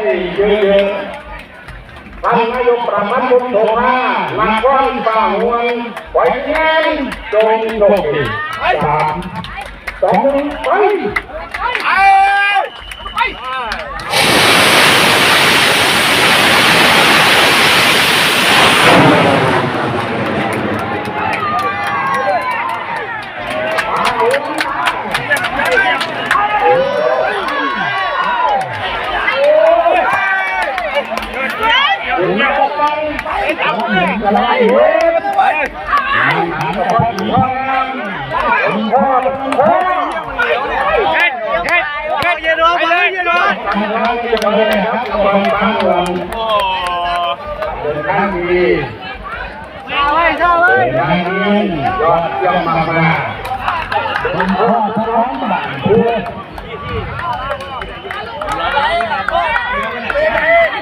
ເຢີະໆ ທ່ານນາຍົກປະທານວົງສົງຂາ ນະຄອນປ່າມ່ວງ ຂໍໃຫ້ມີແຮງ ຈົ່ງໂຊກດີ. ສາມ ສອງ ໜຶ່ງ ໄປ! ເປັນງານທີ່ຍອດຢ້ຽມມາກໆ ເປັນຂໍ້ສະໜອງບາງຜູ້